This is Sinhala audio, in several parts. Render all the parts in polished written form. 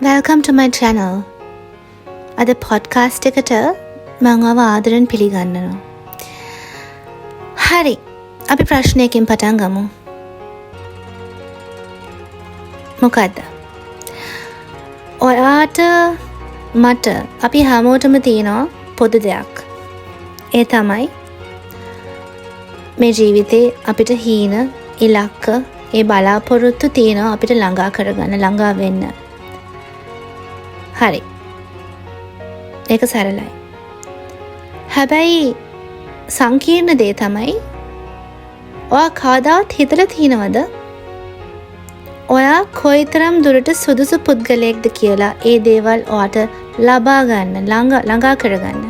Welcome to my channel. අද පොඩ්කාස්ට් එකට මං ඔයාව ආදරෙන් පිළිගන්නවා. හරි, අපි ප්‍රශ්නයකින් පටන් ගමු. මොකද්ද? ඔයාට, මට, අපි හැමෝටම තියෙනවා පොදු දෙයක්. ඒ තමයි මේ ජීවිතේ අපිට හීන, ඉලක්ක, ඒ බලාපොරොත්තු තියෙනවා අපිට ළඟා කරගන්න, ළඟා වෙන්න. හරි. ඒක සරලයි. හැබැයි සංකීර්ණ දේ තමයි, ඔයා කවදාවත් හිතලා තියෙනවද ඔයා කොයිතරම් දුරට සුදුසු පුද්ගලයෙක්ද කියලා ඒ දේවල් ඔයාට ලබා ගන්න, ළඟා කරගන්න?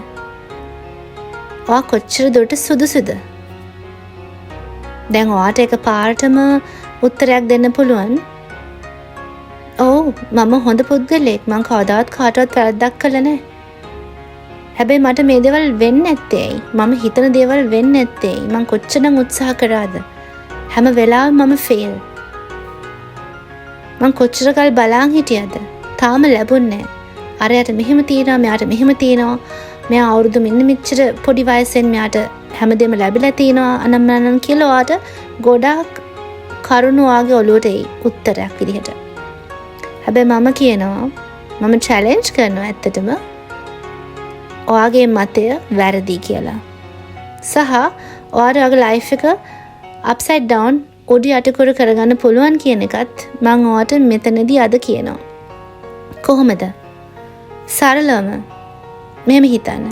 ඔයා කොච්චර දුරට සුදුසුද? දැන් ඔයාට එක පාරටම උත්තරයක් දෙන්න පුළුවන්. ඔව්, මම හොඳ පුද්ගලයෙක්. මං කවදාවත් කාටවත් වැරද්දක් කළා නෑ. හැබැයි මට මේ දේවල් වෙන්නේ නැත්තේ ඇයි? මම හිතන දේවල් වෙන්නේ නැත්තේ ඇයි? මං කොච්චරනම් උත්සාහ කරාද? හැම වෙලාවෙම මම ෆේල්. මං කොච්චර කල් බලාන් හිටියද? තාම ලැබුන්නේ නෑ. අරයට මෙහෙම තියෙනවා, මෙයාට මෙහෙම තියෙනවා. මෙයා අවුරුදු මෙන්න මෙච්චර පොඩි වයසෙන් මෙයාට හැමදේම ලැබිලා තියෙනවා, අනම්මනම් කියලා ඔයාට ගොඩාක් කරුණු ඔයාගේ ඔළුවට එයි උත්තරයක් විදිහට. හැබැයි මම කියනවා, මම චැලෙන්ජ් කරනවා ඇත්තටම ඔයාගේ මතය වැරදි කියලා. සහ ඔයාට ඔයාගේ ලයිෆ් එක අප්සයිඩ් ඩවුන්, උඩ යටිකුරු කරගන්න පුළුවන් කියන එකත් මං ඔයාට මෙතනදී අද කියනවා. කොහොමද? සරලවම මෙහෙම හිතන්න.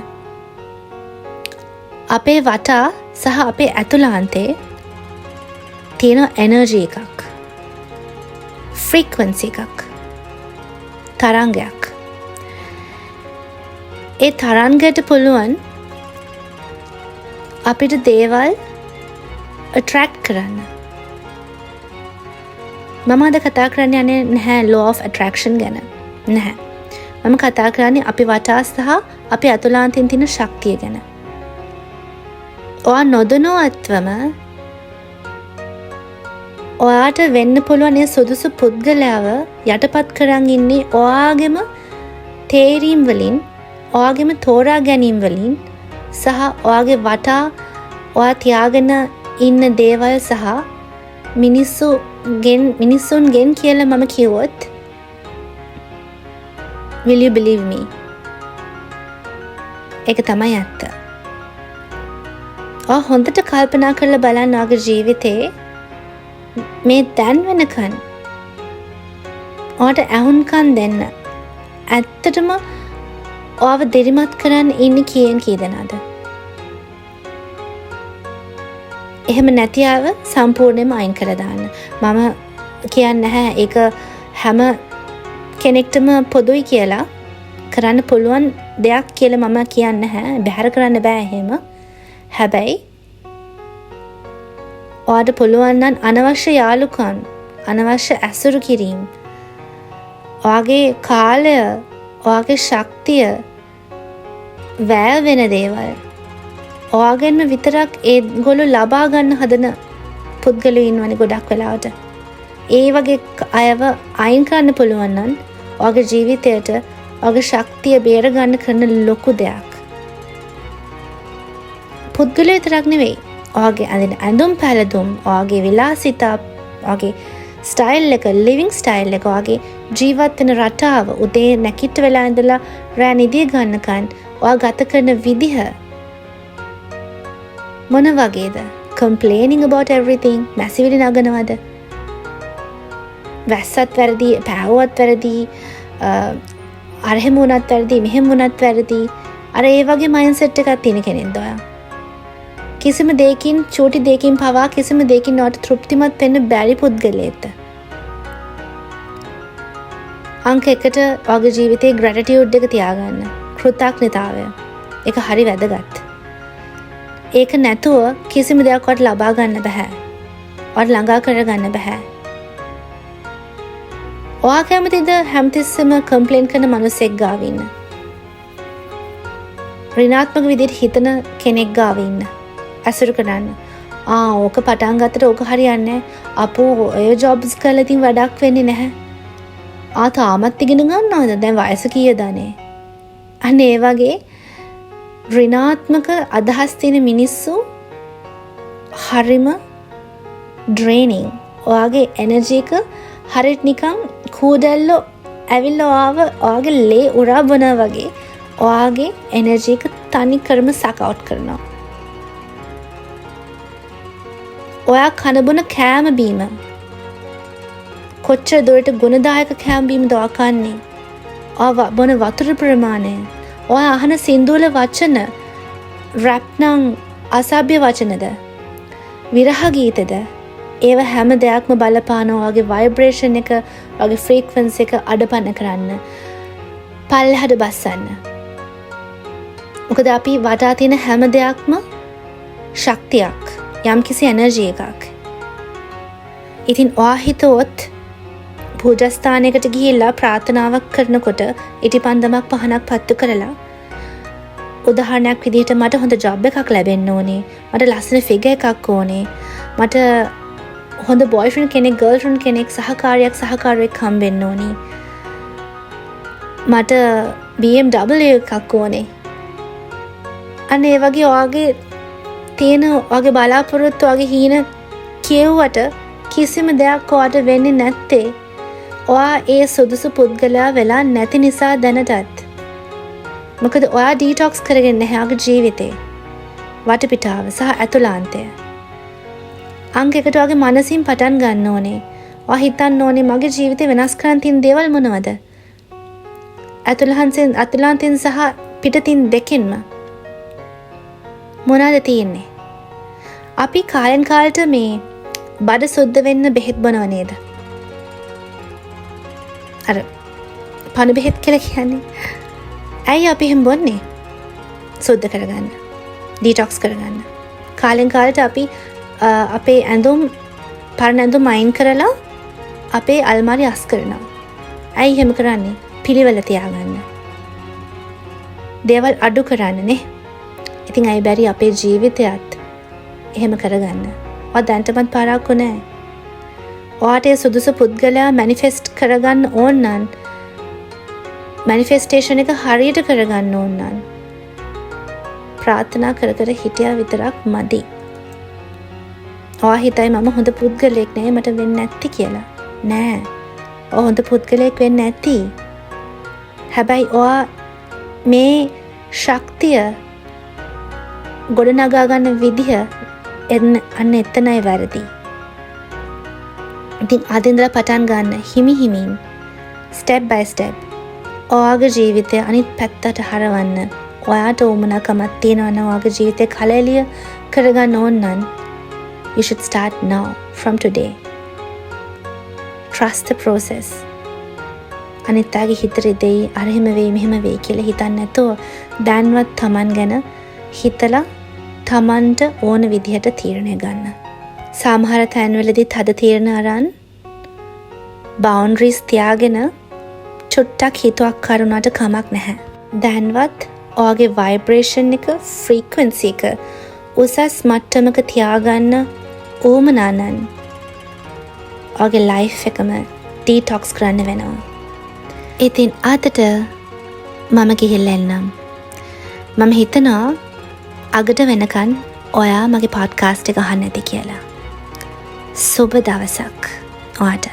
අපේ වටා සහ අපේ ඇතුළාන්තේ තියෙන එනර්ජි එකක්, ෆ්‍රීක්වන්සි එකක්, තරංගයක්. ඒ තරංගයට පුළුවන් අපිට දේවල් ඇට්‍රැක්ට් කරන්න. මම අද කතා කරන්න යන්නේ නැහැ law of attraction ගැන. නැහැ. මම කතා කරන්නේ අපි වටා සහ අපි ඇතුළාන්තයෙන් තියෙන ශක්තිය ගැන. ඔයා නොදැනුවත්වම ඔයාට වෙන්න පුළුවන් ඒ සුදුසු පුද්ගලයාව යටපත් කරන් ඉන්නේ ඔයාගේම තේරීම් වලින්, ඔයාගේම තෝරා ගැනීම් වලින් සහ ඔයාගේ වටා ඔයා තියාගෙන ඉන්න දේවල් සහ මිනිස්සුන්ගෙන් කියලා මම කිව්වොත්, will you believe me? ඒක තමයි ඇත්ත. ඔයා හොඳට කල්පනා කරලා බලන්න, ඔයාගේ ජීවිතේ මේ දැන් වෙනකන් ඔයාට ඇහුම්කන් දෙන්න, ඇත්තටම ඔයාව දිරිමත් කරන්න ඉන්නේ කීයෙන් කී දෙනාද? එහෙම නැති අයව සම්පූර්ණයෙන්ම අයින් කරලා දාන්න. මම කියන්නේ නැහැ ඒක හැම කෙනෙක්ටම පොදුයි කියලා, කරන්න පුළුවන් දෙයක් කියලා මම කියන්නේ නැහැ. බැහැර කරන්න බෑ එහෙම. හැබැයි ඔයාට පුළුවන් නම් අනවශ්‍ය යාළුකම්, අනවශ්‍ය ඇසුරු කිරීම, ඔයාගේ කාලය, ඔයාගේ ශක්තිය වැය වෙන දේවල්, ඔයාගෙන්ම විතරක් ඒගොල්ලෝ ලබා ගන්න හදන පුද්ගලයෝ ඉන්නවනේ ගොඩක් වෙලාවට. ඒ වගේ අයව අයින් කරන්න පුළුවන් නම් ඔයාගේ ජීවිතයට, ඔයාගේ ශක්තිය බේර ගන්න කරන ලොකු දෙයක්. පුද්ගලයෝ විතරක් නෙවෙයි. ඔයාගේ අඳින ඇඳුම් පැළඳුම්, ඔයාගේ විලාසිතා, ඔයාගේ ස්ටයිල් එක, ලිවිං ස්ටයිල් එක, ඔයාගේ ජීවත් වෙන රටාව, උදේ නැගිට වෙලා ඉඳලා රෑ නිදිය ගන්නකන් ඔයා ගත කරන විදිහ මොන වගේද? Complaining about everything, මැසිවිලි නගනවද? වැස්සත් වැරදි, පෑවුවත් වැරදි, අර එහෙම වුණත් වැරදි, මෙහෙම වුණත් වැරදි. අර ඒ වගේ මයින්ඩ්සෙට් එකක් තියෙන කෙනෙක්ද ඔයා? කිසිම දෙයකින්, චූටි දෙයකින් පවා කිසිම දෙයකින් ඔයාට තෘප්තිමත් වෙන්න බැරි පුද්ගලයෙක්ද? අංක එකට ඔයාගේ ජීවිතේ ග්‍රැටිටියුඩ් එක තියාගන්න. කෘතඥතාවය. ඒක හරි වැදගත්. ඒක නැතුව කිසිම දෙයක් ඔයාට ලබා ගන්න බැහැ. ඔයාට ළඟා කරගන්න බැහැ. ඔයා කැමතිද හැමතිස්සෙම කම්ප්ලේන් කරන මනුස්සෙක් ගාව ඉන්න? ඍණාත්මක විදිහට හිතන කෙනෙක් ගාව ඉන්න. ඇසුරු කරන්න. ඕක පටන් ගත්තට ඕක හරියන්නේ නැහැ. අපෝ, ඔය ජොබ්ස් කරලා ඉතින් වැඩක් වෙන්නේ නැහැ. ආ, තාමත් ඉගෙන ගන්නවද? දැන් වයස කීයද අනේ? අන්න ඒ වගේ ඍණාත්මක අදහස් තියෙන මිනිස්සු හරිම ඩ්‍රේනිං. ඔයාගේ එනර්ජි එක හරියට නිකන් කූඩැල්ලෝ ඇවිල්ලා ඔයාව ඔයාගේ ලේ උරා බොනවා වගේ ඔයාගේ එනර්ජි එක තනිකරම සක් අවුට් කරනවා. ඔයා කන බොන කෑම බීම කොච්චර දුරට ගුණදායක කෑම බීමද ඔයා කන්නේ? ඔයා බොන වතුර ප්‍රමාණය, ඔයා අහන සින්දුවල වචන රැප් නම් අසභ්‍ය වචනද, විරහ ගීතද, ඒව හැම දෙයක්ම බලපාන ඔයාගේ වයිබ්‍රේෂන් එක, ඔයාගේ ෆ්‍රීකවන්සි එක අඩපණ කරන්න, පල්ලෙහාට බස්සන්න. මොකද අපි වටා තියෙන හැම දෙයක්ම ශක්තියක්, යම්කිසි එනර්ජි එකක්. ඉතින් ඔයා හිතුවොත් පූජාස්ථානයකට ගිහිල්ලා ප්‍රාර්ථනාවක් කරනකොට ඉටිපන්දමක් පහනක් පත්තු කරලා, උදාහරණයක් විදිහට මට හොඳ ජොබ් එකක් ලැබෙන්න ඕනේ, මට ලස්සන ෆිගර් එකක් ඕනේ, මට හොඳ බොයිෆ්‍රෙන්ඩ් කෙනෙක්, ගර්ල්ෆ්‍රෙන්ඩ් කෙනෙක්, සහකාරියක්, සහකාරුවෙක් හම්බෙන්න ඕනේ, මට BMW එකක් ඕනේ. අන්න ඒ වගේ ඔයාගේ තියෙන ඔයාගේ බලාපොරොත්තු, ඔයාගේ හීන කියෙව්වට කිසිම දෙයක් ඔයාට වෙන්නේ නැත්තේ ඔයා ඒ සුදුසු පුද්ගලයා වෙලා නැති නිසා දැනටත්. මොකද ඔයා ඩීටොක්ස් කරගෙන නැහැ ඔයාගේ ජීවිතේ වටපිටාව සහ ඇතුළාන්තය. අංක එකට ඔයාගේ මනසින් පටන් ගන්න ඕනේ. ඔයා හිතන්න ඕනේ මගේ ජීවිතේ වෙනස් කරන්න තියෙන දේවල් මොනවද? ඇතුළාන්තයෙන් සහ පිටතින් දෙකෙන්ම මොනවද තියෙන්නේ? අපි කාලෙන් කාලට මේ බඩ සුද්ධ වෙන්න බෙහෙත් බොනව නේද? අර පණු බෙහෙත් කියලා කියන්නේ. ඇයි අපි එහෙම බොන්නේ? සුද්ධ කරගන්න, ඩීටොක්ස් කරගන්න. කාලෙන් කාලට අපි අපේ ඇඳුම්, පරණ ඇඳුම් අයින් කරලා අපේ අල්මාරි අස් කරනවා. ඇයි එහෙම කරන්නේ? පිළිවෙල තියාගන්න. දේවල් අඩු කරන්න නේ. ඉතින් ඇයි බැරි අපේ ජීවිතයත් එහෙම කරගන්න? ඔයා දැනටමත් පරක්කු නෑ. ඔයාට ඒ සුදුසු පුද්ගලයා මැනිෆෙස්ට් කරගන්න ඕන නම්, මැනිෆෙස්ටේෂන් එක හරියට කරගන්න ඕන නම්, ප්‍රාර්ථනා කර කර හිටියා විතරක් මදි. ඔයා හිතයි මම හොඳ පුද්ගලයෙක් නෑ, මට වෙන්නේ නැති කියලා. නෑ. ඔයා හොඳ පුද්ගලයෙක් වෙන්න ඇති. හැබැයි ඔයා මේ ශක්තිය ගොඩනගා ගන්න විදිහ අන්න එතනයි වැරදි. ඉතින් අද ඉඳලා පටන් ගන්න හිමි හිමින්, ස්ටෙප් බයි ස්ටෙප් ඔයාගේ ජීවිතය අනිත් පැත්තට හරවන්න. ඔයාට උවමනාකමක් තියෙනවා නම්, ඔයාගේ ජීවිතය කලඑළිය කරගන්න ඕන නම්, you should start now, from today. Trust the process. අනිත් අයගේ හිත රිදෙයි, අර එහෙම වෙයි, මෙහෙම වෙයි කියලා හිතන්නේ නැතුව දැන්වත් තමන් ගැන හිතලා තමන්ට ඕන විදිහට තීරණය ගන්න. සමහර තැන්වලදී තද තීරණ අරන් බවුන්ඩරිස් තියාගෙන චුට්ටක් හිතුවක්කාර වුණාට කමක් නැහැ. දැන්වත් ඔයාගේ වයිබ්‍රේෂන් එක, ෆ්‍රීකවන්සි එක උසස් මට්ටමක තියාගන්න උවමනා නම් ඔයාගේ ලයිෆ් එකම ඩීටොක්ස් කරන්න වෙනවා. ඉතින් අදට මම ගිහිල්ලා එන්නම්. මම හිතනවා අගට වෙනකන් ඔයා මගේ පොඩ්කාස්ට් එක අහන්න ඇති කියලා. සුබ දවසක් ඔයාට.